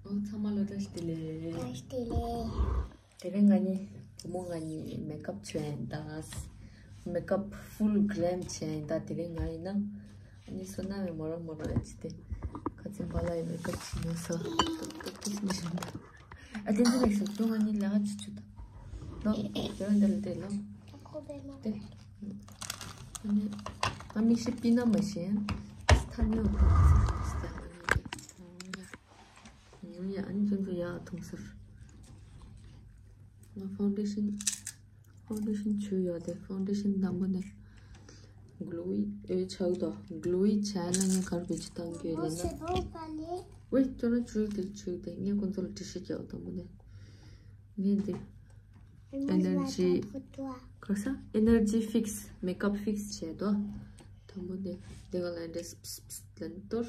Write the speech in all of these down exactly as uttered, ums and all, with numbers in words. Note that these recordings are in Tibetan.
ཨོ། ཚང་མ་ལོ་བཀྲ་ཤིས་བདེ་ལེགས། བཀྲ་ཤིས་བདེ་ལེགས། དེ་རིང་ང་གཉིས་བུ་མོ་ང་གཉིས་མེག་ཨབ་བྱས་ཡིན་ད། མེག་ཨབ་ཧྥུལ་གྷི་ལེམ་བྱས་ཡིན་ད། དེ་རིང་ང་ཡིན་ན། ཨ་ནི་སོ་ན་བའི་མོ་རང་མོ་རང་ཡིན་ཅི་སྟེ། ཁ་ཚིམ་པ་ལ་ཡི་མེག་ཨབ་བྱས་ནས་སོ། ཏོག་ཏོག་ཏོག་མི་བཞིན་ད། ཨ་དེ་འདི་རེད་ཤོག་ཁྱོད་ང་གཉིས་ལས་ཀ་བྱེད་ཆུ་ད། ལོ། དེ་རང་འདི་ལ་བལྟས་ལོ། དེ། ཨ་ནི། ང་མིག་ཤེལ་པི་ན་མ་ཤེས། ཐ་ཉོ་གོ། ཡང་ཡང་ཨ་ནི་ཁྱོད་ཚོ་ཡག་མཐོང་ཟེར། ང་ཕའུན་ཌེ་ཤན། ཕའུན་ཌེ་ཤན་བྱུག་ཡོད་དེ། ཕའུན་ཌེ་ཤན་དང་པོ་ནས་གློ་ཝི་ཨེ་ཆགས་དོ། གློ་ཝི་བྱས་ན་ངས་ག་རེ་བེད་སྤྱོད་བཏང་གི་ཡོད་ལབ་ན། ཝེ་ཁྱོད་རང་བྱུག་དེ་བྱུག་དེ། ངས་ཁོང་ཚོ་ལ་འགྲེལ་བཤད་རྒྱག་དང་པོ་ནས། ངས་འདི། Energy། ག་ས། Energy Fix། Makeup Fix བྱས་དོ། དང་པོ་འདི། འདི་ག་ལ་འདྲེ་སི་སི་སི་ལན་གཏོར།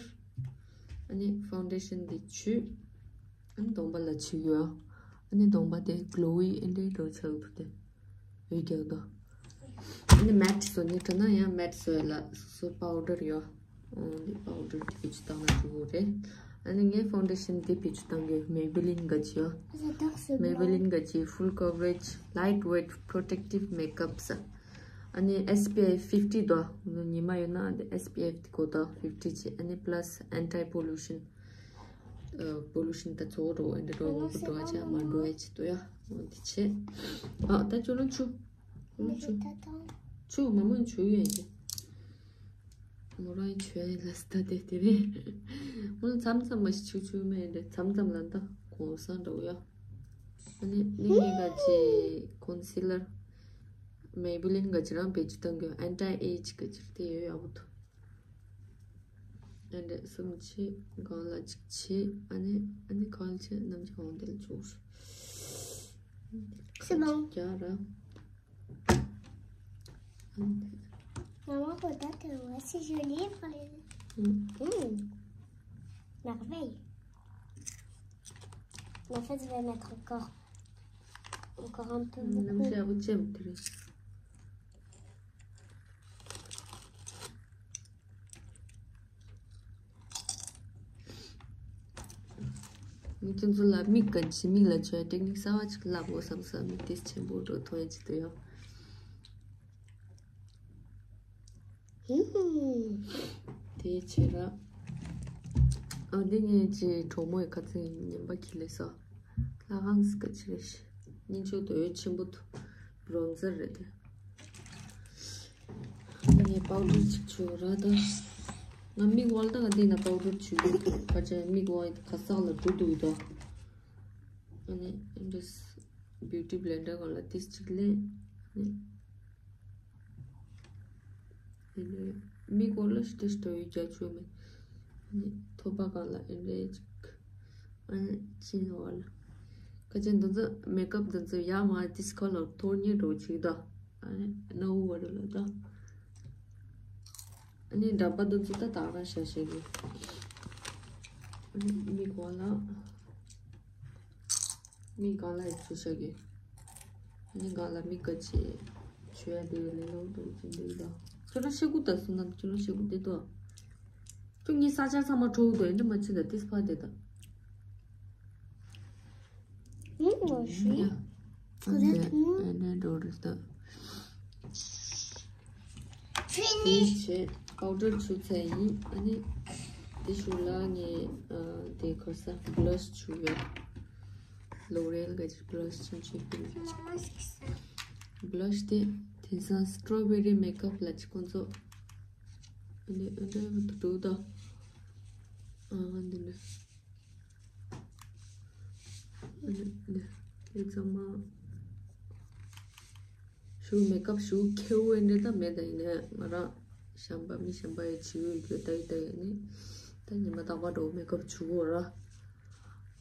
ཨ་ནི་ཕའུན་ཌེ་ཤན་འདི་བྱུག་ཨ་ནི་གདོང་པ་ལ་བྱུག་ཡོད། ཨ་ནི་གདོང་པ་དེ་གློ་ཝི་ཨེ་འདྲའི་འགྲོ་ཆགས་འདུག་སྟེ། འོད་རྒྱག་དོ། ཨ་ནི་མེ་ཊི་བཟོ་ནི་འདྲ་ན་ཡང་མེ་ཊི་བཟོ་ཡ་ལ་སོ་སོ་པའུ་ཌར་ཡོད། འདི་པའུ་ཌར་འདི་བེད་སྤྱོད་བཏང་ན་འགྲིག་གི་རེད། ཨ་ནི་ངས་ཕའུན་ཌེ་ཤན་འདི་བེད་སྤྱོད་བཏང་གི། Maybelline ག་ཅི་ཡོད། Maybelline ག་ཅི། Full Coverage Light Weight Protective Makeup ཟེར། ཨ་ནི་S P F fifty དོ། ཉི་མ་ཡོད་ན་S P F དེ་གོ་དོ་fifty བྱས། ཨ་ནི་plus anti pollution། པོ་ལུ་ཤན་ད་ཚོ་རོ་ཨེ་འདྲ་རོ་མང་པོ་འགྲོ་བ་ཆ་མ་འགྲོ་ཡ་ཆེད་དུ་ཡ། འོ་འདི་བྱས། ཨ་ད་ཅོ་ལོ་ཆུ། ལོ་ཆུ། ཆུ་མ་མོན་ཆུ་ཡོད་ཡིན། མོ་རང་ཆུ་ཡ་ལ་སྟ་དེ་དེ་རེད། མོ་མཚམས་མཚམས་མ་ཞིག་ཆུ་ཆུ་མེད་འདྲ། མཚམས་མཚམས་ལ་འདི་གོང་སང་འགྲོ་ཡ། ཨ་ནི་ནི་ངེད་ཀ་ཅི་concealer Maybelline ག་ཅི་རང་བེད་སྤྱོད་གཏང་གི། Anti Age ག་ཅི་དེ་ཡོད་ཡག་པོ་འདུག་ཨ་འདྲ་གསུམ་བྱས། སྒང་ལ་གཅིག་བྱས། ཨ་ནི་ཨ་ནི་གང་བྱས་རྣམ་འགྱུར་འོང་དེ་ལ་བཅུག C'est bon. རྒྱག་ར། Maman, regarde, voici, je l'ai volé. Mm. Mm. Merveille. En fait, je vais mettre encore, encore un peu beaucoup. རྣམ་འགྱུར་ཡག་པོ་ཅེམ་དེ་རེད། ངས་ཁྱོད་ཚོ་ལ་མིག་ག་ཅི། མིག་ལ་བྱོས་ཏེག་ནིག་གསར་བ་ཅིག་བསླབ་དགོས་བསམ་སོང་། མིག་ཏོག་ཙམ་ཆེན་པོ་འགྲོ་ཐུབ་ཡ་ཅིག་འདུག་ཡོ། དེ་བྱས་ར། ཨ་འདི་ངའི་ཅི་གྲོགས་མོ་ཡི་ཁ་ཚིག་ངན་པ་ཁྱི་ལས་སོ། ལྷ་ཁང་སི་ཀ་ཅི་རེད་ཤི། སྙིང་ཆོས་དོ་ཡོད་ཆེན་པོ་འདུག bronzer རེད་དེ། ངས་པའུ་ཌར་ཅིག་བྱུག་ར་ད། ང་མིག་དབང་ད་ག་འདི་ན་པའུ་ཌར་བྱུག་གི་འདུག་ཁ་ཅན་མིག་དབང་ག་ས་ལ་འགྲོ་འདུག་ད། ཨ་ནི་ཨིན་ཌི་སི་བིའུ་ཊི་བྷི་ལེན་ཌར་གང་ལ་ཏིས་ཅིག་ལེན། ཨ་ནི་མིག་དབང་ལ་ཤི་ཏི་ཤི་ཏོ་ཡོད་རྒྱ་ཆོས་མེད། ཨ་ནི་ཐོད་པ་གང་ལ་ཨིན་ཌི་ཅིག་ཨ་ནི་ཅི་ནི་བ་ལ། ཁ་ཅན་འདི་ཚོ་མེག་ཨབ་འདི་ཚོ་ཡ་མ་ཏིས་ཁ་ལ་ཐོར་ཉེ་འགྲོ་ཅིག་ད། ཨ་ནི་ནོ་ཝར་ལ་ད། ཨ་ནི་འདྲ་པ་འདི་ཚོ་ད་ད་རང་ཤ་ཤེ་གི། ཨ་ནི་མིག་དབང་ལ། མིག་སྒང་ལ་ཡི་ཆུ་ཤ་གི། ཨ་ནི་སྒང་ལ་མིག་ག་ཅི། ཆུ་ཡ་དེ་ལས་ལོ་དུ་ཅི་འདུག་ད། ཁྱོད་རང་ཤེ་གུ་ད་སུ་ན་ཁྱོད་རང་ཤེ་གུ་དེ་དོ། ཁྱོད་ངའི་ས་ཆ་ཚང་མ་འགྲོ་གི་འདུག་ཨེ་འདྲ་མ་ཅི་ད་ཏིས་ཕ་དེ་ད། ཡིན་ནོ་ཤི། ཡ། ཨ་འདྲ་ཨེ་འདྲ་འགྲོ་རེད་ད། དེ་བྱས་པའུ་ཌར་བྱུག་ཚར་ཡིན། ཨ་ནི་དེ་ཞུ་ལ་ངས་ཨ་དེ་ཁར་ས་བྷི་ལ་ཤི་བྱུག་ཡོད། ལོ་རེལ་ག་ཅིག་བྷི་ལ་ཤི་ཆུང་ཆུང་བྱུག་ཡོད། བྷི་ལ་ཤི་དེ་དེང་སང་སི་ཊོ་བེ་རི་མེག་ཨབ་ལ་ཅིག་ཁོང་ཚོ་ཨ་ནི་ཨ་འདྲ་འདུག་ད། ཨ་འདི་འདྲ། དེ་ཚང་མ་ཞུ་མེག་ཨབ་ཞུ་ཁེ་འུ་ཨེ་འདྲ་ད་མེད། ད་ཡིན་ནའི་ང་རང་གཞན་པ་མི་གཞན་པ་ཡི་བྱིའུ་ཡོད་རྒྱུ་ད་ཡི་ད་ཡིན་ནི་ད་ཉི་མ་རྟག་པར་འགྲོ་མེག་ཨབ་བྱུག་གོ་ར།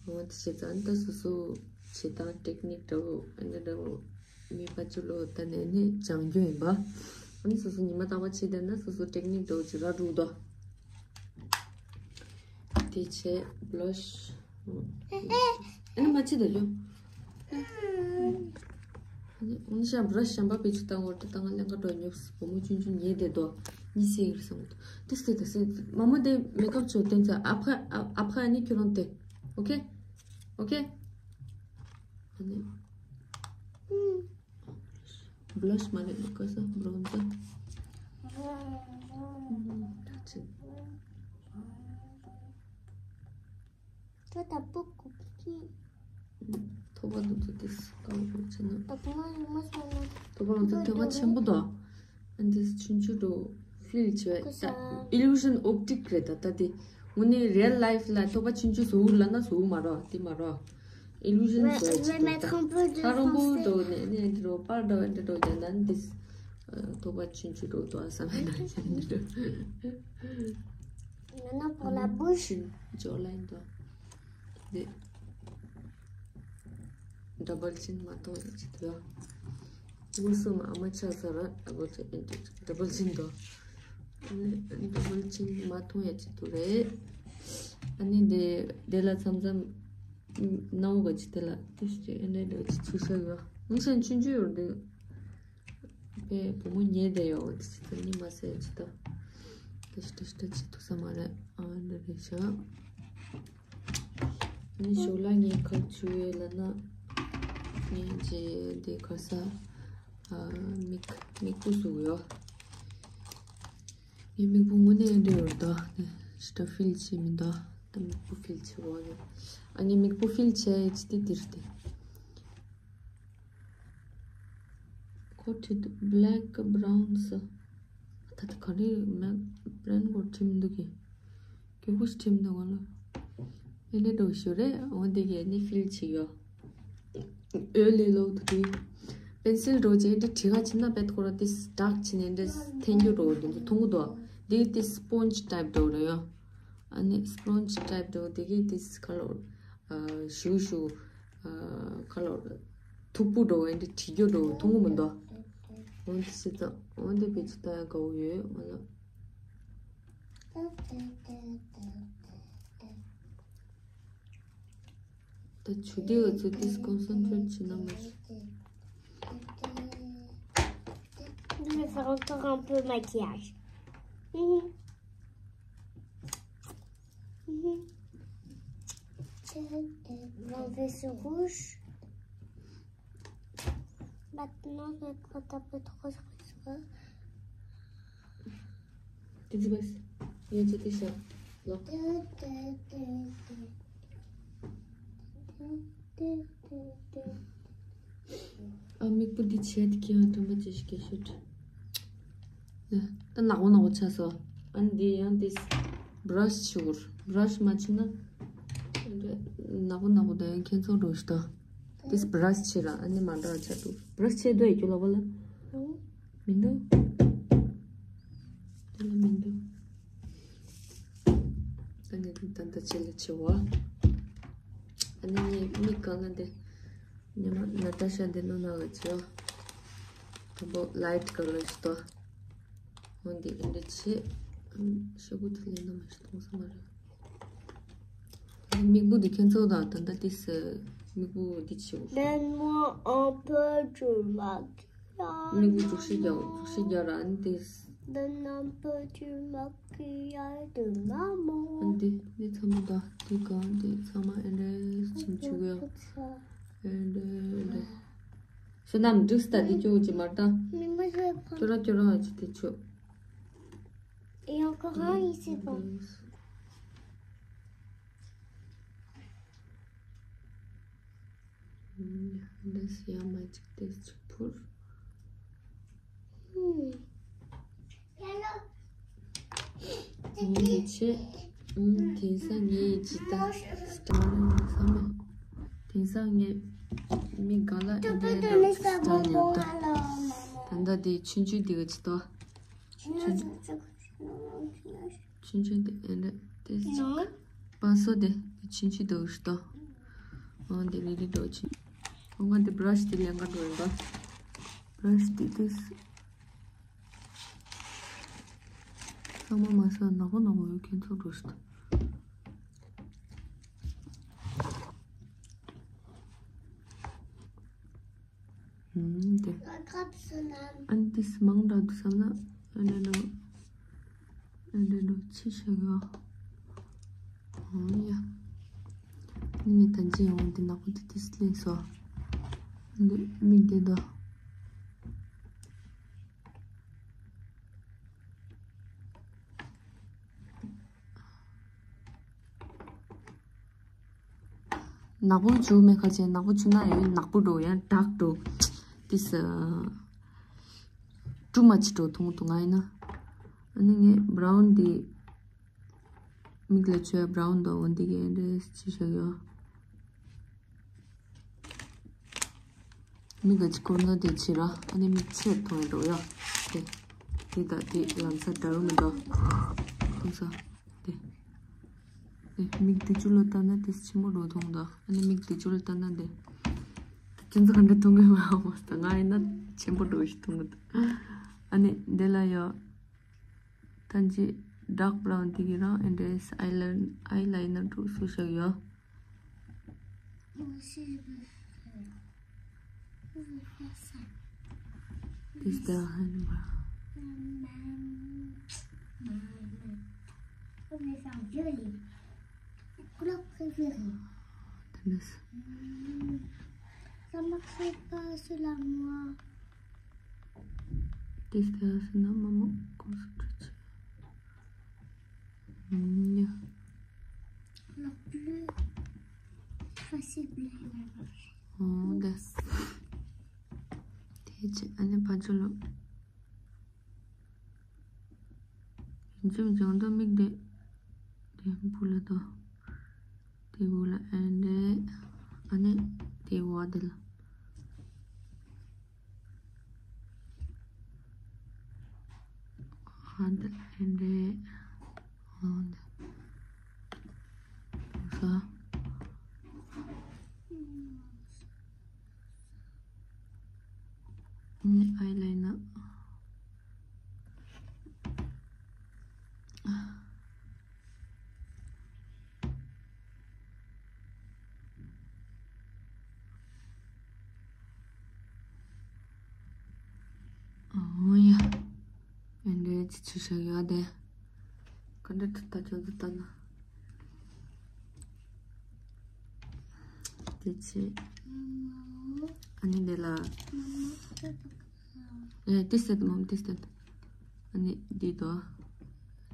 འོ་དེ་བྱས་ཙང་ད་སོ་སོ་བྱེད་སྟངས་ཏེག་ནིག་འདྲ་བོ་ཨེ་འདྲ་འདྲ་བོ་མི་ཕ་ཅུ་ལོ་ད་ནས་ནི་སྦྱང་རྒྱུ་ཡིན་པ། ཨ་ནི་སོ་སོ་ཉི་མ་རྟག་པར་བྱེད་བསྡད་ན་སོ་སོ་ཏེག་ནིག་འདྲ་བོ་ཅིག་ར་འགྲུག་ད། དེ་བྱས་བྷི་ལ་ཤི། ཨ་ནི་མ་ཅི་ད་ཡོ། ཨ་ནི་ཨ་ནི་ཤ་བྷི་ལ་ཤི་གཞན་པ་བེད་སྤྱོད་བཏང་བར་དུ་ད་ང་ལེན་ཀ་འགྲོ་ཉོབ་སི་བུ་མོ་ཆུང་ཆུང་ཉལ་བསྡད་དོ། གཉིད་སད་ཡོད་རེད་བསམ་གི་འདུག་ཏིས་ཏེ་ཏིས་ཏེ་མ་མོ་དེ་མེག་ཨབ་བྱོས་བསྟན་ཚེ་ཨ་ཕ་ཨ་ཨ་ཕ་ཨ་ནི་ཁྱོད་རང་དེ། ཨོ་ཁེ། ཨོ་ཁེ། ཨ་ནི། བྷི་ལ་ཤི་མ་རེད། ཀ་ས་བྷི་རོན་ཛར། ད་ད་པུ་ཀུ་ཀི། ཐོ་བ་དུ་དུ་དེ་སི་ཀ་བོ་ཆེ་ན། ད་ཐོ་བ་ཡོང་མ་སོང་ན། ཐོ་བ་ལ་ད་ཐོ་བ་ཆེན་པོ་དོ། ཨན་དེ་ཆུང་ཆུང་དུ་ཕིལ་བྱེད་པ་ད་ཨི་ལུ་ཤན་ཨོབ་ཊིག་རེད། ད་ད་དེ་དངོས་གནས་རི་ཡལ་ལའིཕ་ལ་ཐོ་བ་ཆུང་ཆུང་བཟོ་འུར་ལ་ན་བཟོ་འུར་མ་རོ། དེ་མ་རོ། ཨི་ལུ་ཤན་བཟོ་ཡ་ཅིག་འདུག་ད། ཐ་རོང་པོ་འགྲོ་ནས་ནས་འདི་རོ་པར་འགྲོ་འདི་འགྲོ་རྒྱ་ནན་དེ་ཐོ་བ་ཆུང་ཆུང་འགྲོ་དོ་ཨ་ས་མེད་ན་འདི་འགྲོ། ང་ན་པོ་ལ་བུ་ཤིན་ཇོ་ལ་ཡིན་དོ། འདི་ཌ་བལ་ཅིན་མ་གཏོགས་ཡོད་ཅི་ཐུབ་ཡ། འུ་སུ་མ་ཨ་མ་ཆ་ས་ར་ཌ་བལ་ཅིན་ཌ་བལ་ཅིན་དོ། ཨ་ནི་ཌ་བལ་ཅིན་མ་མཐོང་ཡ་ཅི་ཐུབ་རེད། ཨ་ནི་འདི་འདི་ལ་མཚམས་མཚམས་ནའུ་ག་ཅི་དེ་ལ་ཏིས་ཅི་ཨེ་ནེ་འདྲ་ཅི་ཚུ་ཤ་ཡོད། འུ་སན་ཆུན་ཆུ་ཡོད་འདི། པའི་བུ་མོ་ཉལ་བསྡད་ཡོད་འདི་ཅི་ད་ནི་མ་ཟེར་ཅི་ད། ཏིས་ཏིས་ཏིས་ཅི་ཐུབ་ས་མ་རེད། ཨ་འདྲ་རེད་ཤག་ནི་ཞོགས་ལ་ངས་ཁ་ཆུ་ཡོད་ལ་ན། ངས་རྗེས་དེ་ག་ས། ཨ་མིག་མིག་པུ་བཟོ་ཡོད། ངའི་མིག་པུ་དངོས་གནས་འདྲ་ཡོད་ད། ནི་ཤི་ད་ཕིལ་བྱེད་མི་འདུག་ད་མིག་པུ་ཕིལ་བྱེད་འོ་ནི། ཨ་ངའི་མིག་པུ་ཕིལ་བྱེད་ཡ་ཅི་དེ་དེར་ཏེ། ཁོ་ཁྲིད་འདུག་བྷི་ལེག་བྷི་རའུན་ས། ད་ད་ག་རེ་མེད་བྷི་རན་གོ་ཁྲིམ་འདུག་གི། གྱོད་པོ་ཞིག་ཁྲིམ་འདུག་ག་ལ། ཨེ་འདྲ་འགྲོ་ཞུ་རེད་འོ་འདི་གས་ནི་ཕིལ་བྱེད་ཡོད། འོད་ལས་ལོག་ཏུ་དུས། པེན་སིལ་འགྲོ་རྗེས་འདི་བྲི་ག་ཕྱིན་ན་པེད་ཁོ་ར་ཏིས་ཌག་ཕྱིན་ནས་འདི་འཐེན་རྒྱུ་འགྲོ་འདི་ཚོ་མཐོང་གི་འདུག་འདི་ཏིས་སྤོན་ཇི་ཊའིབ་འགྲོ་རེད་ཡོ། ཨ་ནི་སྤོན་ཇི་ཊའིབ་འགྲོ་འདི་གི་ཏིས་ཁ་ལོ། ཨ་ཞུ་ཞུ། ཨ་ཁ་ལོ། མཐུག་པོ་འགྲོ་འདི་བྲི་རྒྱུ་འགྲོ་མཐོང་གི་མི་འདུག་འོ་འདི་སི་ཙང་འོ་འདི་བེད་ཅི་ད་གའུ་ཡོད་མ་ལ། ད་ཆུ་དེ་འུ་ཚོ་ཏིས་ཀོན་སན་ཊྲེཊ་བྱེད་ན་མ་ཤེས། Je vais faire encore un peu maquillage. Mhm. Mhm. Je vais enlever ce rouge. Maintenant, je vais prendre un peu trop ce rouge. T'es du boss. Il y a du t-shirt. Non. ཨ་མིག་པོ་འདི་བྱས་ཏེ་ཁྱེད་ཡང་དྲན་པ་ཅི་ཞིག་སྐད་ཤོད། ད་ནག་པོ་ནག་པོ་ཆགས་སོ། ཨ་ནི་འདི་ཡང་འདི་བྷི་ར་ཤི་བྱེད་དགོས། བྷི་ར་ཤི་མ་བྱས་ན་ནག་པོ་ནག་པོ་ད་ཡང་ཁྱེད་ཚོ་འགྲོ་ཤི་ད། འདི་བྷི་ར་ཤི་བྱེད་ར་ཨ་ནི་མ་འདྲ་ཆགས་འདུག་བྷི་ར་ཤི་བྱེད་འདུག་ཡ་ཁྱོད་ལ་བ་ལ། མི་འདུག་དེ་ལ་མི་འདུག་ཨ་ནི་ད་ལྟ་ཆེ་ལ་ཆེ་བ། ཨ་ནི་ངའི་མིག་གང་ལ་འདི། ཉི་མ་ན་ཏྲ་ཤ་འདི་ནོ་ན་ག་ཆེ་བ། དང་པོ་ལའིཊ་ཀ་ལར་ཞིག་ཏོ། འོན་ཏེ་འདི་འདྲ་ཆེ། ཤ་བུ་དེ་ལས་ན་མ་ཤི་ཐོང་ས་མ་རེད། མིག་བུ་འདི་ཁྱེད་ཚོ་དང་ད་ལྟ་ཏིས་མིག་བུ་འདི་ཆེ་བ། Donne-moi un peu de maquillage. མིག་བུ་འབྲུ་ཤི་རྒྱག་འབྲུ་ཤི་རྒྱག་ར་ཨ་ནི་ཏིས། Donne-moi un peu de maquillage de maman. ཨ་ནི་འདི་ཚང་མ་ད་འདི་གང་འདི་ཚང་མ་ཨེ་འདྲ་ཕྱིན་བཅུག་ཡ། ཨེ་འདྲ་ཨེ་འདྲ། ཤོ་ནམ་འདྲུག་སྟ་འདི་ཅོ་ཅི་མར་ད། ཅོ་ར་ཅོ་ར་ཅི་དེ་ཆོ། Et encore un ici, bon. འདི་སི་ཡ་མ་ཅིག་ཏེ་ཅིག་ཕུར། འདི་ཆེ། དེང་སང་ངའི་ཇི་ལྟར་སི་ཊལ་བསམ་མེད། དེང་སང་ངའི་མི་གང་ལ་ཨེ་འདྲའི་འདྲ་སི་ཊལ་ཡོད་ད། ད་ལྟ་དེ་ཆུང་ཆུང་དེ་ག་ཅི་ཏོ། ཆུང་ཆུང་དེ་ཨེ་འདྲ་དེ་ཅིག་པ་སོ་དེ་དེ་ཆུང་ཆུང་དེ་ག་ཅི་ཏོ། འོ་དེ་རེ་རེ་འགྲོ་ཆུང་། འོ་ང་དེ་བྷི་ར་ཤི་དེ་ལེན་ག་འགྲོ་ཡོད་ད། བྷི་ར་ཤི་དེ་དེ། ཚང་མ་མ་ཟ་ནག་པོ་ནག་པོ་ཡོད་ཁྱེད་ཚོ་འགྲོ་ཤི་ད། ཨུམ་དེ། ཨན་ཏིས་མང་དྲགས་འདུག་བསམ་ན་ཨ་འདྲ་འདྲ་ཨ་འདྲ་འདྲ་ཆི་ཤ་གི་ཨ་ཡ། ངས་ད་ཅི་ཡོང་འདི་ནག་པོ་འདི་ཏིས་ལེན་སོ། འདི་མིག་འདི་དོ། ནག་པོ་བྱུག་མེད་ཁ་ཅན་ནག་པོ་བྱུག་ན་ཡང་ནག་པོ་འགྲོ་ཡང་དྲག་འགྲོ། ཏིས་ཀྲུ་མ་ཆི་འགྲོ་ཐུང་ཐུང་ང་ཡིན་ན། ཨ་ནི་ངས་བྷ་རའུན་འདི། མིག་ལ་བྱོས་བྷ་རའུན་དང་འོ་འདི་གའི་འདྲེས་ཅི་བྱ་ཡོད། མིག་ག་ཅི་ཀོར་ན་དེ་ཅི་ར་ཨ་ནི་མིག་ཆེར་མཐོང་ཡ་འགྲོ་ཡ། དེ་དེ་ད་དེ་ལམ་སང་འདྲ་རུ་མི་འདུག་མཐོང་ས་དེ། དེ་མིག་དེ་ཅུ་ལ་ལྟ་ན་དེ་ཆེན་པོ་འགྲོ་མཐོང་འདུག་ཨ་ནི་མིག་དེ་ཅུ་ལ་ལྟ་ན་དེ། དེ་ཅི་ཚོ་ག་འདྲ་མཐོང་གི་མ་མོ་ད་ང་ཡིན་ན་ཆེན་པོ་འགྲོ་ཞིག་མཐོང་གི་འདུག་ཨ་ནི་འདི་ལ་ཡོད། ཐན་ཅི་ཌརྐ་བྷ་རའུན་དེ་གི་རང་ཨེ་འདྲེས་ཨའི་ལན་ཨའི་ལའི་ནར་འགྲོ་སུ་ཞིག་ཡོད། This the hand. Couleur préférée. This. Ça marche pas sur la moi. This the hand. Maman, concentrate. ཉ། La plus facile. ཨོ་འདི། དེ་ཅི་ཨ་ནི་ཕ་ཇོ་ལོ། ཡིན་ཅིམ་ཅང་དོ་མིག་དེ། དེ་བུ་ལ་དོ། དེ་བུ་ལ་ཨེ་འདྲེ། ཨ་ནི་དེ་བ་དེ་ལ། ཧ་འདི་ལ་ཨེ་འདྲེ། ཧ་འདི། ས། ཨའི་ལའི་ནར། ཨོ་ཡ། ཨེ་འདྲེ་ཅི་ཆུ་ཞིག་ཡོད་དེ། ག་འདྲ་ཐུབ་ད་ཅོག་ཏུ་ལྟ་ན། དེ་ཆེ། ཨ་ནི་འདི་ལ། ཨེ་ཏི་སྟེ་མོམ་ཏི་སྟེ། ཨ་ནི་འདི་དོ།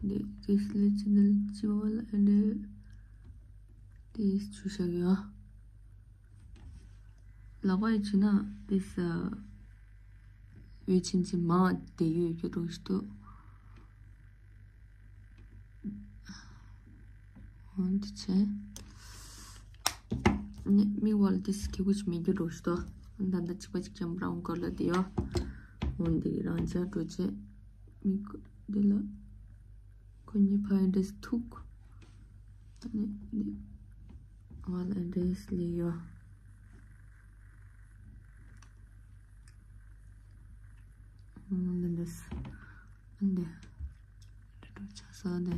འདི་ཏིས་ལེ་ཅི་ནལ་ཅི་བ་ལ་ཨེ་འདྲེ། ཏིས་ཆུ་ཞིག་ཡོད། ལག་པ་ཡི་ཆུ་ན་ཏིས། ཡོད་ཕྱིན་ཅི་མ་དེ་ཡོད་རྒྱུ་འགྲོ་ཞིག་འདུག་འོན་ཏེ་ཆེ། ནི་མིག་བལ་ཏིས་ཁེ་གུ་ཅི་མེད་རྒྱུ་འགྲོ་ཞིག་འདུག་ད་ལྟ་གཅིག་པ་གཅིག་ཀྱང་བྷ་རའུན་ཀ་ལར་དེ་ཡོད། འོན་ཏེ་རང་ཅག་འགྲོ་ཆེ། མིག་འདི་ལ་ཁོ་གཉིས་ཕ་ཨེ་འདྲེས་ཐུག་ཨ་ནི་འདི་བལ་ཨེ་འདྲེས་ལས་ཡོད། འདི་འདྲ་ས། འདི། འདི་འདྲ་ཆ་ས་འདི། འདི་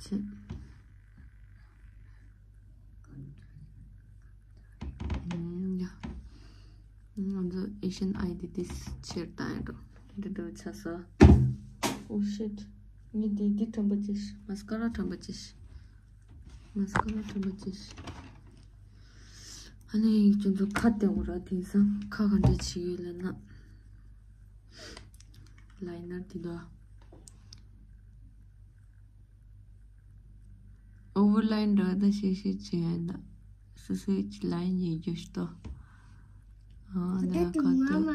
ཆེ། ཡ། ང་ཚོ་ཨེ་ཤན་ཨའི་དེ་དེ་ཕྱིར་བཏང་ཡ་འགྲོ། འདི་འདྲ་ཆ་ས། Oh shit. ངས་འདི་འདི་ཁྲམ་པ་ཅི་ཤི། མ་སི་ཀ་ར་ཁྲམ་པ་ཅི་ཤི། མ་སི་ཀ་ར་ཁྲམ་པ་ཅི་ཤི། ཨ་ནི་ཁྱོད་ཚོ་ཁ་བསྟན་འོ་ར། དེང་སང་ཁ་ག་འདྲ་བྱེད་ཡོད་ལབ་ན། ལའི་ནར་དེ་འདྲ། ཨོ་ཝར་ལའིན་འདྲ་ད་ཤེས་ཤེས་ཅི་ཡང་ད། སོ་སོའི་ཅི་ལའིན་ཡིན་རྒྱུ་ཞིག་ཏོ། ཨ་འདི་ལ་ཁ་ཏོ། ཨ།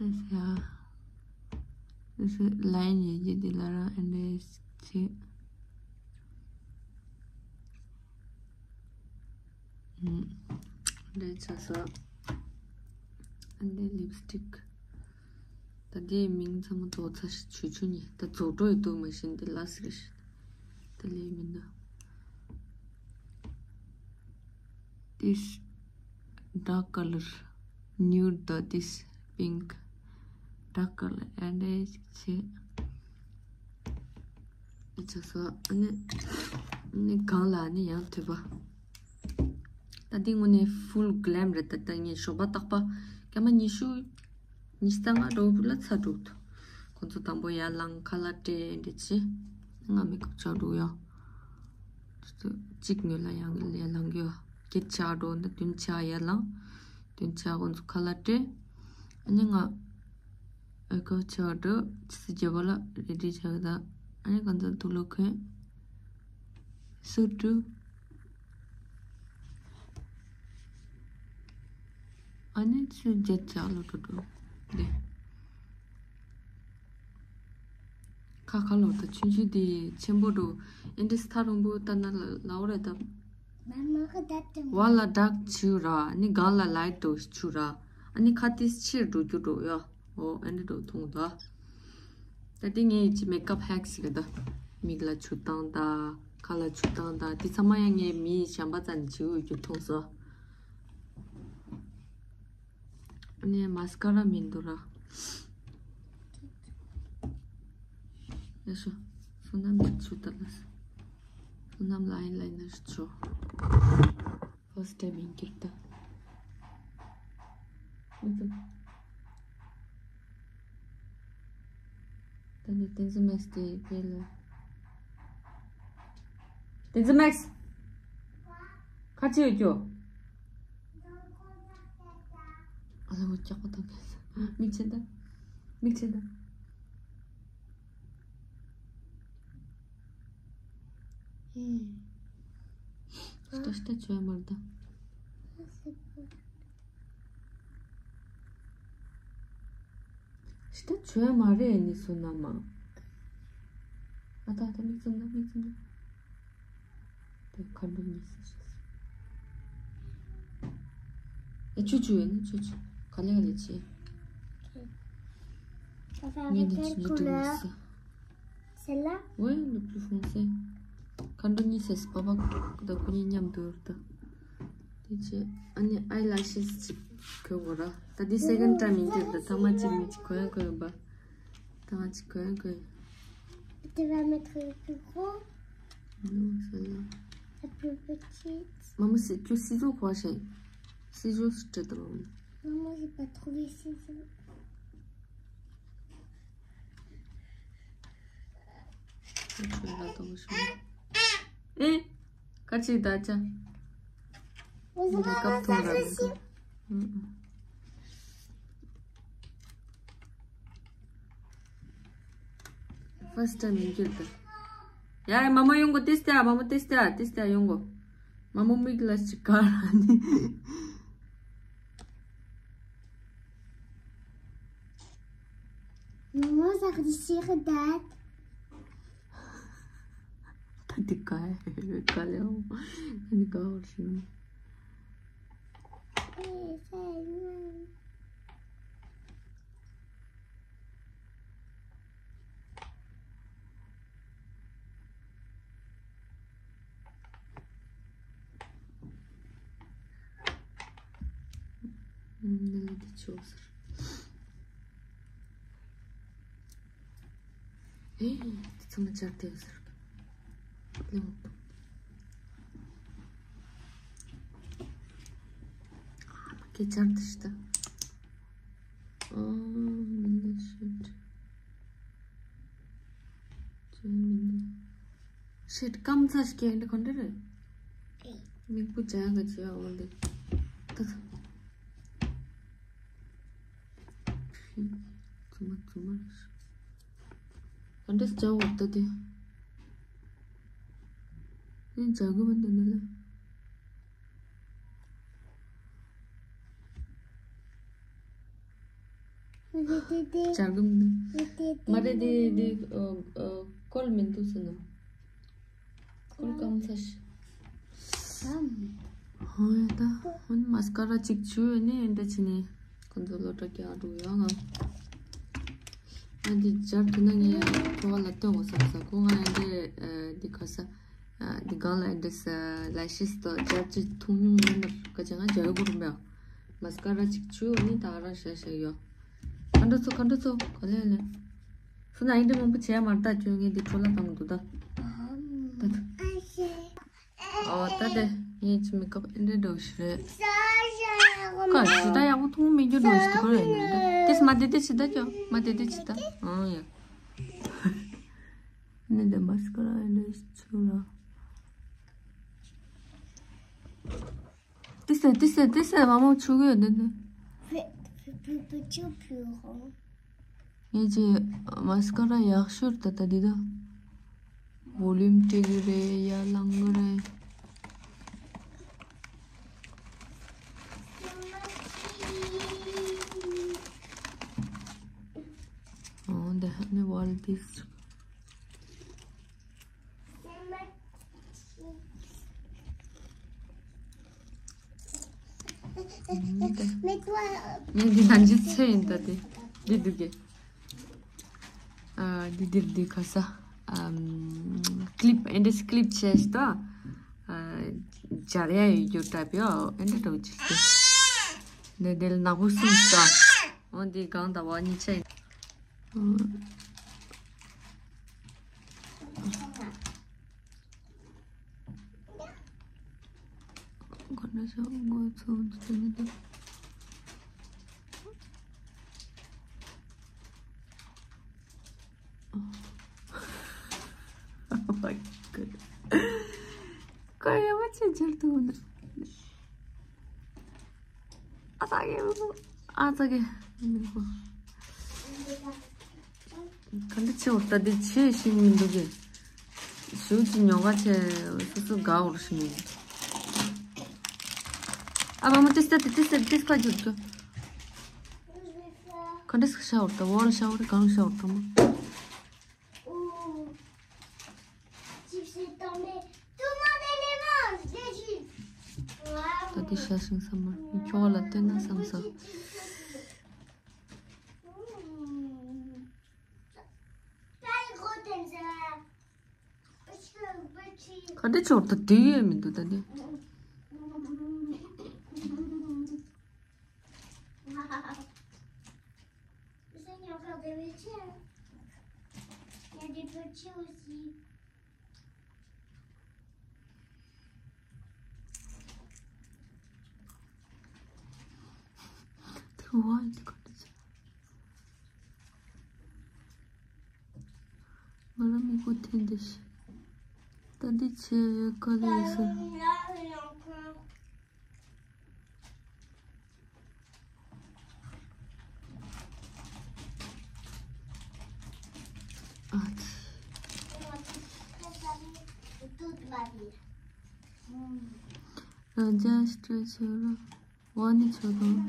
ཨ་ས། སོ་སོའི་ལའིན་ཡིན་རྒྱུ་དེ་ལ་རང་ཨེ་འདྲ་ཅི། འདྲ་ཆ་ས། ཨ་འདི་ལིབ་སི་ཊིག་ད་འདིའི་མིང་ཚང་མ་རྫོགས་ཚར་ཤག་ཆུ་ཆུ་ནི་ད་རྫོགས་འགྲོ་ཡི་འདུག་མ་གཞི་འདི་ལ་སི་རེད་ཤག་ད་ལས་མི་འདུག This dark color, nude དང་this pink, dark color and a ཆེ། ཆ་ས་ཨ་ནི་ཨ་ནི་གང་ལ་ཨ་ནི་ཡང་དུས་པ། ད་འདི་དངོས་གནས་full glam རེད། ད་ད་ངས་ཞོགས་པ་རྟག་པ་སྐར་མ་ཉི་ཤུ་ཉི་ཤུ་རྩ་ལྔ་འགྲོ་བུ་ལ་ཚར་འགྲོ་འདུག་ཁོང་ཚོ་དང་པོ་ཡར་ལངས། ཁ་ལག་སྤྲད། འདི་བྱས། ང་མེ་ཀབ་ཆགས་འགྲོ་ཡ། གཅིག་ཉོས་ལ་ཡང་ཡར་ལངས་ཡོད། བརྒྱད་ཆགས་འགྲོ་འདི་བདུན་ཆགས་ཡར་ལངས། བདུན་ཆགས་ཁོང་ཚོ་ཁ་ལག་སྤྲད། ཨ་ནི་ང་ཨེ་ཀོ་ཆགས་འགྲོ་ཆུ་ཚོད་བརྒྱད་པ་ལ་རེ་ཌི་ཆགས་ད། ཨ་ནི་ཁོང་ཚོ་དུག་ལོག་གོན། སུ་ཏུ། ཨ་ནི་ཚུར་རྒྱབ་ལ་འགྲོ་འགྲོ། འདི། ཁ་ཁ་ལོ་ད་ཆུང་ཆུང་དེ་ཆེན་པོ་འགྲོ། ཨེ་འདྲས་ཐག་རིང་པོ་ལྟ་ན་ལ་ལའོ་རེད་ད། བ་ལ་ཌག་ཆུ་ར། ཨ་ནི་སྒང་ལ་ལའིཊ་འགྲོ་ཆུ་ར། ཨ་ནི་ཁ་ཏིས་ཕྱིར་འགྲོ་རྒྱུ་འགྲོ་ཡ། ཨོ་ཨེ་འདྲས་འགྲོ་མཐོང་ད། ད་དེ་ངའི་ཅི་མེ་ཀབ་ཧེག་ཞིག་རེད་ད། མིག་ལ་ཆུ་བཏང་ད། ཁ་ལ་ཆུ་བཏང་ད། དེ་ཚང་མ་ཡང་ངའི་མི་གཞན་པ་ཙམ་ནས་བྱེད་འོས་རྒྱུ་མཐོང་སོང་། ཨ་ནི་མ་སི་ཀ་ར་མི་འདུག་ར། ཡ་ཤོ། བསོད་ནམས་ཀྱི་ཆུ་ད་ལ། བསོད་ནམས་ལ་ཨའི་ལའི་ནར་ཆོ། First time in Kirta. ད་ནི་ཏེན་ཛི་མེག་སི་དེ་དེ་ལ། ཏེན་ཛི་མེག་སི། ཁ་ཆེ་ཡོད་ཀྱོ། ཨ་ལ་འོ་ཀྱག་པ་དང་ཁ་ས། མིག་ཆེན་ད། མིག་ཆེན་ད། ཧེ། ཤྟ་ཤྟ་བྱོས་མར་ད། ཤྟ་བྱོས་མ་རེད་ནི་སུ་ན་མ། ཨ་ད་ད་མིག་བཙུམ་ན་མིག་བཙུམ་ན། དེ་ཁ་འདོན་ཉི་ཤུ་ཤེས། ཨེ་ཆུ་ཆུ་ཡོད་ནི་ཆུ་ཆུ། ག་ལེ་ག་ལེ་ཆེ། ངས་འདི་ཆུ་ཉི་དུ་མི་སི། Celle-là? Oui, le plus foncé. ཁ་འདོན་ཉི་ཤུ་ཤེས་པ་པ་ད་ཁོ་གཉིས་མཉམ་དུ་ཡོད་ད། དེ་ཆེ། ཨ་ནི་ཨའི་ལ་ཤེས་ཅིག་གོན་དགོས་ར། ད་འདི་second time ཡིན་གྱི་ད་ཐ་མ་ཅིག་མི་ཅིག་གོན་ཡ་གོན་ཡ་པ། ད་ང་ཅིག་གོན་གོན། Tu vas mettre le plus gros, non, celle-là. La plus petite. Maman, c'est que ciseaux, quoi, c'est. Ciseaux, c'est très drôle. Maman, j'ai pas trouvé ciseaux. Eh, kachi dacha. Vous avez ça aussi? First time in Kirta. ཡ་ཡ་མ་མོ་ཡོང་གོ། ཏིས་ཏ་མ་མོ་ཏིས་ཏ་ཏིས་ཏ་ཡོང་གོ། མ་མོ་མིག་ལ་ཅིག་ག་ར་ནི། Maman, ça réussit d'être. ད་འདི་ག་ག་ལེའོ། ད་འདི་ག་བར་ཤིང་། ཨེ། དེ་ཚང་མ་སྦྱར་ཏེ་ཡོད་ཟེར་གི། ལེའོ། ཨ་མ་སྐད་སྦྱར་ཏེ་ཤི་ད། ཨ། མི་འདི་ཤིཊ། ཅི་མི་འདི། ཤིཊ་སྐམ་ཚ་ཞིག་སྐྱེ་འདི་ག་འདྲ་རེད། མིག་པུ་ཇ་ག་ཅི་ཡ་འོ་འདི། ད་ད། ཙུ་མ་ཙུ་མ་རེད། ག་འདྲ་སྦྱར་བ་ད་དེ། ཨེ་སྦྱར་གི་མི་འདུག་ནི་ལ། སྦྱར་གི་མི་འདུག་མ་རེད་དེ་དེ་ཨ་ཨ་བཀོལ་མི་འདུག་ཟེར་ན། སྐོར་སྐམ་ཚ་ཞིག་ཧོ་ཡ་ད་ཧོན་མ་སི་ཀ་ར་གཅིག་བྱུགས་ནས་འདྲ་བྱས་ནས་ཁོ་ཚོ་སློབ་གྲྭ་རྒྱག་འགྲོ་ཡོད་ང་། ཨ་འདི་སྦྱར་ཐུབ་ན་ངས་ཕོ་བ་ལ་སྟོན་དགོས་བསམ་ས། ཁོ་ང་ཡང་འདི་འདི་ག་ས་འདི་སྒང་ལ་འདི་ས་ལ་ཤིས་དང་སྦྱར་གཅིག་འཐུང་མྱོང་མེད་ན་ག་ཅི་ང་སྦྱར་དགོས་རུང་མེད། མ་སི་ཀ་ར་གཅིག་བྱུགས་ནས་ད་ར་ཤ་ཤ་ཡོད། ཁ་འགྲོ་ཚོ་ཁ་འགྲོ་ཚོ་ག་ལེ་ལེ། སུ་ན་ཨིན་དྲི་མང་པོ་བྱས་མ་རེད་ད། ཁྱོད་ངས་འདི་འཕྲོ་བརླག་བཏང་འདུག་ད། ད་ད། ཨོ་ད་དེ། ངས་ཅི་མེ་ཀབ་ཨེ་འདྲ་འདྲ་བོ་ཞིག་རེད། ཁ་ཞི་ད་ཡག་པོ་མཐོང་མི་འགྱུར་འདྲ་བོ་ཞིག་ཁོ་རེད་ན་འདྲ། ཏེས་མ་དེ་དེ་ཅི་ད་ཅོ་མ་དེ་དེ་ཅི་ད་ཨང་ཡ། ནི་དེ་མ་སི་ཀ་ར་ཨེ་འདྲ་ཞིག་ཚུར་ར། ཏེས་ཏེས་ཏེས་ཏེས་མ་མོ་ཆུ་གི་ཡོད་དེ་དེ། ངས་ཅི་མ་སི་ཀ་ར་ཡག་ཤོས་ད་ད་འདི་ད། ཝོ་ལུམ་སྤྲད་གི་རེད་ཡ་ལང་གི་རེད། Oh, they have me all this. ངས་འདི་ནང་ཆུ་ཚོད་ཡིན་ད་དེ། འདི་འདུག་གས། ཨ་འདི་འདིར་འདི་ཁ་ས། ཨམ། ཀི་ལིབ་ཨེ་འདྲས་ཀི་ལིབ་བྱས་ཤི་ད། ཨ་སྦྱར་ཡ་ཡོད་རྒྱུ་འདྲ་པོ་ཨེ་འདྲ་འདྲ་བོ་ཅིག་སྟེ། འདི་འདི་ལ་ནག་པོ་སུམ་ཞིག་ད། འོ་འདི་གང་ད་བ་གཉིས་ཆ་ཡིན། Oh my god. ཀ་ཡ་མ་ཆེ་འཇར་དུ་ན། ཨ་ཙག་གེ། ཨ་ཙག་གེ། ག་འདྲ་ཆེ་བ་ད་འདི་ཆེ་ཤིང་མི་འདུག་གེ། ཞུ་ཅི་ཉོ་ག་ཆེ་སུ་སུ་དགའ་བོར་ཤིང་མི་འདུག་ཨ་མ་མ་ཏིས་ཏ་ཏི་ཏིས་ཏ་ཏིས་ཁ་འཇུག་ཏུ། ག་འདྲ་སུ་ཤ་བོར་ད་བོར་ཤ་བོར་གང་ཤ་བོར་ད་མ། ད་དེ་ཤ་ཤིང་ས་མ་ཁྱོ་ལ་བསྟན་ན་བསམ་ས། ག་འདྲ་ཆོག་ད་དེ་ཡོད་མི་འདུག་ད་དེ། ང་རང་མིག་པོ་འཐེན་ཏེ་ཤི། ད་འདི་ཆེ་ཡོད་ག་ལེ་ཡོད་ས། རང་ཅག་སྤྲོད་ཆོག་ར་བ་ནི་ཆོག་དང་།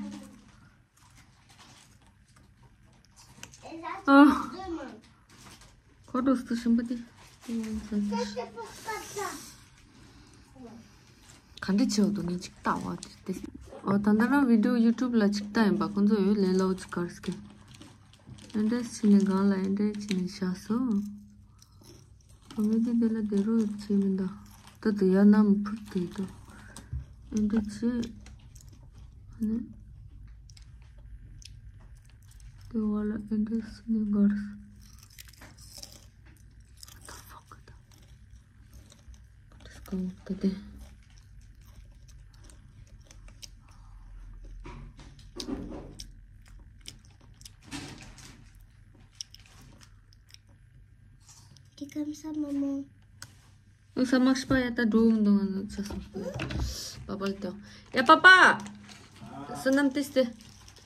ཨ། ཁོ་འགྲོ་སྟེ་ཞིམ་པོ་དེ། ག་འདྲ་བྱེད་འདུག་ནི་ཅིག་ལྟ་བ་དེ་དེ། ཨོ་ད་ལྟ་རང་བི་ཌིའོ་ཡུ་ཊུབ་ལ་ཅིག་ལྟ་ཡིན་པ་ཁོང་ཚོ་ཡོད་ལས་སླ་བོ་ཅིག་གར་སྐད། ཨེ་འདྲས་བྱས་ནས་སྒང་ལ་ཨེ་འདྲས་བྱས་ནས་བཞག་སོང་། ཨ་མི་དེ་དེ་ལ་བསྡད་རོགས་བྱས་མི་འདུག་ད་དུ་ཡར་ནང་འཕུར་དུས་དུ། ཨེ་འདྲས་བྱས། ཨ་ནི། དེ་བ་ལ་ཨེ་འདྲས་བྱས་ནས་སྒར། What the fuck? What is going on today? Tikam sa mama. ཨུ་ས་མ་ཤི་པ་ཡ་ད་འགྲོ་འོང་དང་ང་ཚོ་ཚ་སོང་སྟེ། པ་པ་ལ་ཏོ། ཡ་པ་པ། བསོད་ནམས་ཏིས་ཏེ།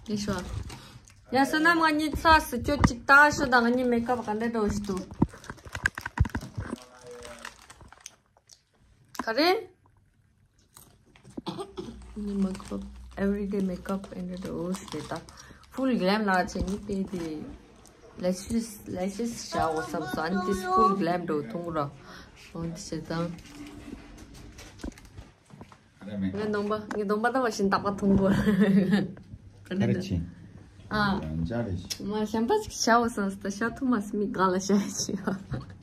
ཡེ་ཤོ། ཡ་བསོད་ནམས་ང་གཉིས་ཚ་སི་ཁྱོད་ཅིག་ལྟ་ཤོ་དང་ང་གཉིས་མེ་ཀབ་ག་འདྲ་འགྲོ་ཞིག་འདུག་ག་རེ། ནི་མེ་ཀབ། everyday makeup and the wash དེ་ད། full glam ལ་ཆེ་ནི་པེ་དེ། lashes lashes བྱའོ་བསམ་སོང་། ཨ་ནི་དེ་full glam འགྲོ་ཐུང་ར། འོན་ཏེ་བྱེད་དང་། ངའི་གདོང་པ་ངའི་གདོང་པ་ད་བ་བཞིན་རྟག་པ་ཐུང་པོ། ག་རེ་ཆེ། ཨ། ཡང་ཅག་རེ་ཞིག་མ་གཞན་པ་ཞིག་བྱའོ་བསམ་སོང་། ད་ཤ་ཐུང་མ་སི་མི་གང་ལ་བྱ་ཡ་ཆེ་བ།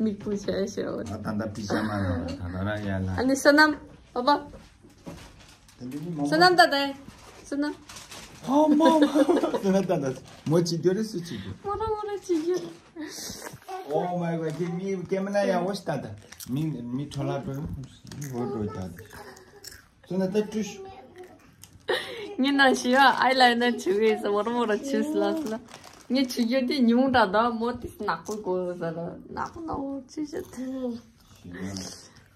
མིག་པོ་བྱ་ཡ་ཆེ་བ། ཨ་ད་ད་པི་ཤ་མ་ལ་ད་ད་ར་ཡ་ལ། ཨ་ནི་བསོད་ནམས། པ་པ། བསོད་ནམས་ད་ད། བསོད་ནམས། ཨོ་མ་མ། བསོད་ནམས་ད་ད། མོ་ཅི་འདོད་རེ་སུ་ཅི་འདོད། མོ་ར་མོ་ར་ཅི་འདོད། ཨོ་མའི་གོ་ཁྱེད་མི་ཀེ་མ་ན་ཡ་འོ་ཤི་ད་ད། མི་མི་ཁྲོ་ལ་འགྲོ་ཡོང་། འོ་འགྲོ་ད་ད། དོན་ལ་ད་བཀྲུས། ངས་ནང་ཞི་ཡ་ཨའི་ལའི་ནར་བྱུགས་ཡོད་ཟེར། མོ་ར་མོ་ར་བྱུགས་ལ་ཟེར་ལ། ངས་བྱུགས་རྒྱུ་དེ་ཉུང་དྲགས་འདུག་མོ་དེ་ནག་པོ་དགོས་ཟེར་ལ། ནག་པོ་ནག་པོ་བྱུགས་བྱས།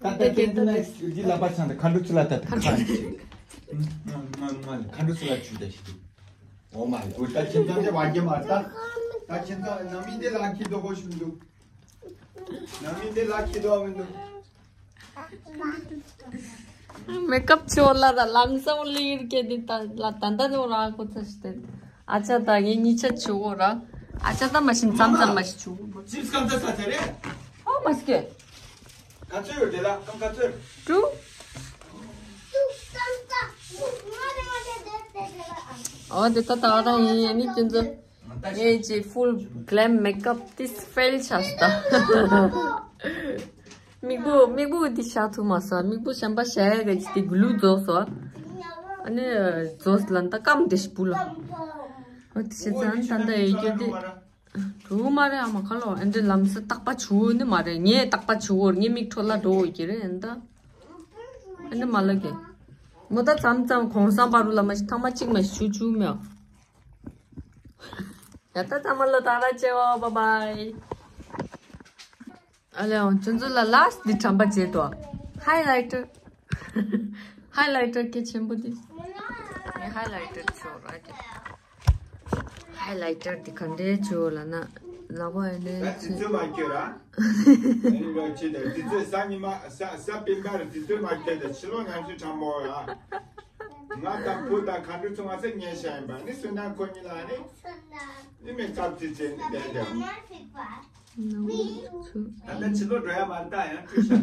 ད་ད་དེ་ནས་འདི་ལག་པ་ཚང་དེ་མཁའ་འགྲོ་ཚུལ་ལ་ད་མཁའ་འགྲོ་ཚུལ་ལ་བྱུགས་ད་ཞིག་འདུག་མཁའ་འགྲོ་ཚུལ་ལ་བྱུགས་ད་ཞིག་འདུག་འོ་མ་འོ་ད་ཁྱིམ་ཚང་དེ་བར་གྱི་མ་ད། ད་ཁྱིམ་ཚང་ནང་མི་དེ་ལ་ཁྱི་དོ་གོ་ཞིག་འདུག་ནང་མི་དེ་ལ་ཁྱི་དོ་མི་འདུག་མེ་ཀབ་ཆོ་ལ་ར་ལམ་སང་ལི་ཡིར་ཀེ་དེ་ད་ལ་ད་ད་ནོ་ར་གོ་ཚ་ཤི་ཏེ། ཨ་ཅག་ད་ངས་གཉིས་ཆ་ཆུ་བོ་ར། ཨ་ཅག་ད་མ་ཤིན་ཙམ་ཙམ་མ་ཤི་ཆུ་བོ། ཅིབས་གང་ཚ་ས་ཚ་རེད། ཨོ་མ་སི་ཀེ། ག་ཚོད་ཡོད་དེ་ལ་ཀང་ག་ཚོད། ཀྲུ། ཨོ་དེ་ད་ད་རང་ཡིན་ནི་ཅུན་ཙོ། ངས་ཅི་ཕུལ་གླེམ་མེ་ཀབ་ཏིས་ཕེལ་ཆགས་ད། མིག་བུ་མིག་བུ་འདི་ཤ་ཐུ་མ་ས་མིག་བུ་ཤམ་པ་ཤ་ཡ་ག་ཅི་དེ་གུ་ལུ་རྫོགས་སོ། ཨ་ནི་རྫོགས་ལ་ད་སྐམ་དེ་ཤི་བུ་ལ། ཨ་དེ་ཤི་ཙང་ད་ད་ཡོད་རྒྱུ་དེ། གྲུ་མ་རེད་ཨ་མ་ཁ་ལོ་ཨ་འདྲེ་ལམ་སེ་རྟག་པ་ཆུ་ནི་མ་རེད། ངས་རྟག་པ་ཆུ་བོར་ངས་མིག་འཕྲོ་ལ་འགྲོ་འོས་ཀྱི་རེད་ཨ་ནི་ད། ཨ་ནི་མ་ལ་གེ། མོ་ད་ཙམ་ཙམ་གོང་སང་པ་རུ་ལ་མ་ཤི་ཐང་མ་གཅིག་མ་ཤི་ཆུ་ཆུ་མེ། ཡ་ད་ཚང་མ་ལ་ད་ར་ཅེ་བ་བ་བའི། ཨ་ལེ་ཨོ་ཅུན་ཙུ་ལ་ལཱ་སི་ཊི་འདི་དྲན་པ་བརྗེད་དོ། ཧའི་ལའི་ཊར། ཧའི་ལའི་ཊར་སྐད་ཆེན་པོ་འདི། ངས་ཧའི་ལའི་ཊར་བྱོས་ར་ཀྱི། ཧའི་ལའི་ཊར་འདི་ག་འདྲའི་བྱོས་ལ་ན། ལག་པ་ཡིན་ད་ནས་དུས་ཚོད་མ་སྐྱོད་ར། ཨ་ནི་འགྲོ་ཅི་ད་དུས་ཚོད་གཟའ་ཉི་མ་གཟའ་གཟའ་སྤེན་པར་དུས་ཚོད་མ་སྐྱོད་ད་ཕྱི་ལོགས་གནམ་གཤིས་གྲང་མོ་ར། ང་དང་བུ་དང་མཁའ་འགྲོ་ཚོ་ང་ཚོ་ཉལ་བཞག་ཡིན་པ་ནི་སུན་དང་ཁོ་གཉིས་ལ་ནི། ནི་མེ་ཀབ་ཙི་ཙི་ནི་བསྡད་ཀྱང་། ནང་ཚུ། ད་ལྟ་ཕྱི་ལོགས་འགྲོ་ཡ་མ་རེད་ད་ཡང་བཀྲུས་ཤག་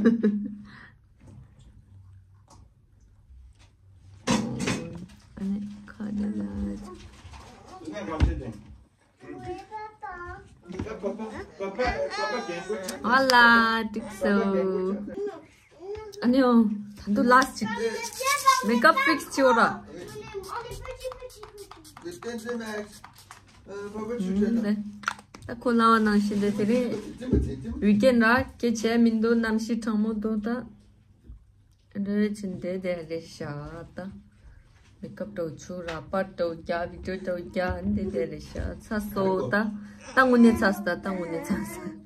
ཨ་ནི་ཁ་བརྡ་ལ། ང་ག་ཚོད་དེ། ཨ་ལ་ཏིག་སོ། ཨ་ནི་ཨོ། ད་དུང་ལཱ་སི་ཊི་ཅིག་མེ་ཀབ་ཕིག་སི་བྱེད་འོ་ར། ད་ཁོ་ལ་བ་ནང་བཞིན་དེ་དེ་རེད། ཝི་ཀེན་ར་སྐད་ཆ་མི་འདུག་གནམ་གཤིས་གྲང་མོ་འདུག་ད། འདྲ་ཅིན་དེ་དེ་རེད་ཤག་ད། མེ་ཀབ་འདྲ་བོ་བྱུགས་ར་པར་འདྲ་བོ་རྒྱག་བི་ཌིའོ་འདྲ་བོ་རྒྱག་འདི་དེ་རེད་ཤག་ཚ་སོ་ད། ད་དངོས་གནས་ཚ་སོ་ད་ད་དངོས་གནས་ཚ་སོ།